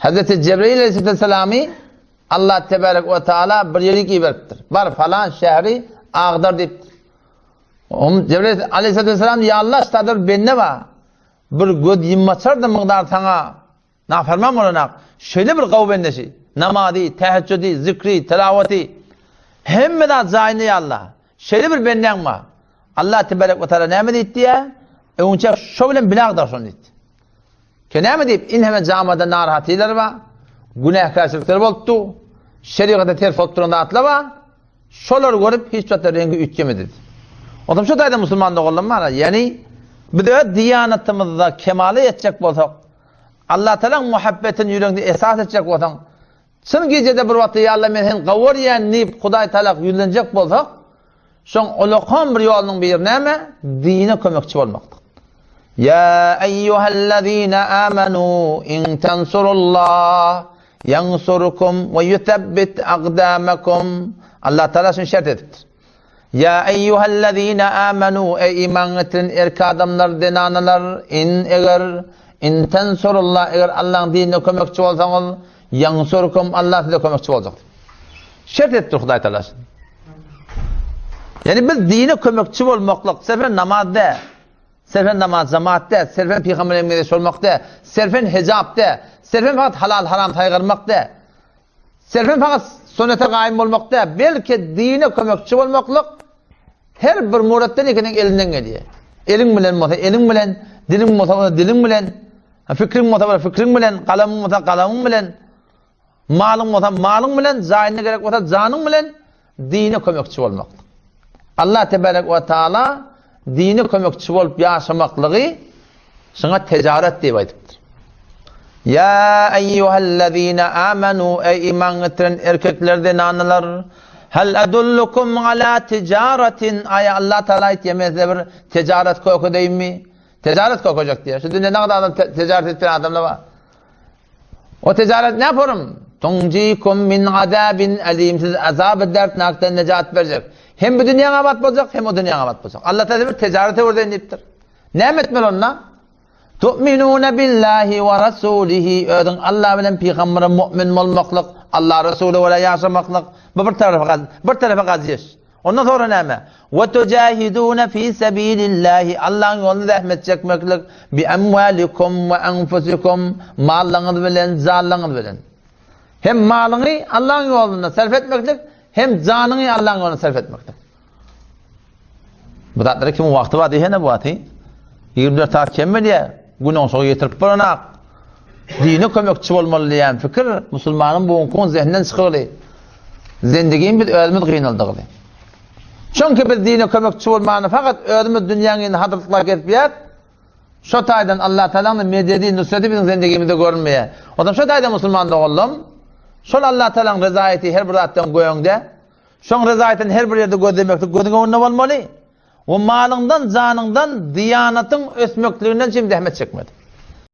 Hazreti Jebrail aleyhissalamy Allah tebarek we taala bir ýere iberipdir. Bar falan şäheri agdar diýipdir. Om Jebrail aleyhissalam ya Allah ştadır bende bar. Bir göz ýummaçar da mygdar saňa nafarman bolanak. Şeýle bir gawy bendesi. Namazy, täheccüdi, zikri, tilawaty hemme zat jaýynda ya Allah. Şeýle bir bendäň bar. Allah tebarek we taala näme diýdi? Öňçe şo bilen bile agdar şony diýdi. Ke näme diýip, inheme jamada narahatylar bar, günäkärçilikler bolupdy, şerigata ters bolup duran zatlar bar, şolary görüp hiç wagtda reňki üýtgemedi. Onsoň şu taýda musulman doganlarym bar, ýagny biz öz diýanatymyzda kemala ýetjek bolsak, Allah Tagalaň muhabbetini ýüregiňde esas etjek bolsaň, Çyn gijede bir wagtda Ýa Alla men seni gawarýan diýip Hudaý Tagala ýüzlenjek bolsak, şoň ulakan bir ýolunyň biri näme? Dine kömekçi bolmakdyr. Ýa eýýuhellezine amanu in tensurullah ýansurkum we ýusebbit akdamakum. Allah Tagala şuny şert edipdir. Ýa eýýuhellezine amanu, eý iman getiren erkek adamlar, zenanalar, in eger, in tensurullah, eger Allaň dinine kömekçi bolsaňyz, ýansurkum, Allah size kömekçi boljak. Şert etdi Hudaý Taala. Ýani biz dine kömekçi bolmaklyk, serfen namaz däl, serfen namaz jemaat däl, serfen pygamber meňzeş bolmak däl, serfen hijap däl, serfen fakat halal haram saýgarmak däl. Selfen fakat sünnete gaýym bolmak däl, belki dine kömekçi bolmaklyk her bir muratdan ekeniň elinden gelýär. Eliň bilen bolsa eliň bilen, diliň bolsa bolsa diliň bilen, fikriň bolsa bolsa fikriň bilen, galamyň bolsa galamyň bilen, malyň bolsa malyň bilen, jaýyna gerek bolsa janyň bilen Dine kömekçi bolmaklyk. Allah tebarek we taala dine kömekçi bolup ýaşamaklygy şuňa tejaret diýip aýdypdyr. Ýa eýýuhellezine amanu eý iman getiren erkekler zenanalar hal adullukum ala tijaratin aý Allah taala aýtýar men size bir tejaret kökedeýinmi? Tejaret kökejek diýýär. Şu dünýede nagt adam tejaret etýän adamlar bar. O tijaret ne forum? Tunjikum min azabin alim. Siz azaby dertnakdan nejat berjek. Hem bu dünýäň abat boljak, hem o dünýäň abat boljak. Allah Teala bir tijaret öwreden diýipdir. Näme etmeli onda? Tu'minuna billahi we rasulihi. Özüň Allah bilen pygambere mu'min bolmaklyk, Allah Resuly görä ýaşamaklyk. Bu bir tarapa bir tarapa gazyş. Ondan sonra näme? Ve tujahiduna fi sabilillahi Allahyň ýolunda zähmet çekmeklik bi amwalikum we anfusikum mallaryňyz bilen, janlaryňyz bilen. Hem malyňy Allahyň ýolunda sarf etmeklik, hem janyňy Allahyň ýolunda sarf etmeklik. Bu zatlara kimiň wagty bar diýene bu wagty? 24 saat kim bilýär? Gün oňşugy ýetirip boranak. Dine kömekçi bolmaly diýen pikir musulmanyň bu günki gün zehninden çykyly. Zendigin biz özümiz gynaldygyly. Çünki biz dine kömekçi bolmany fakat özümiz dünýäň ýüzünde hadyrlyklar gezip ýat. Şo taýdan Allah Taalanyň mededi, nusreti biziň zendigimizde görünmeýär. Ondan şo taýdan musulman doganlarym, şol Allah Taalanyň rezaýeti her bir zatdan göňde, şoň rezaýetini her bir ýerde gözlemeklik gözüň öňünde bolmaly. We malyňdan, janyňdan diýanatyň ösmekliginden çem zähmet çekmeli.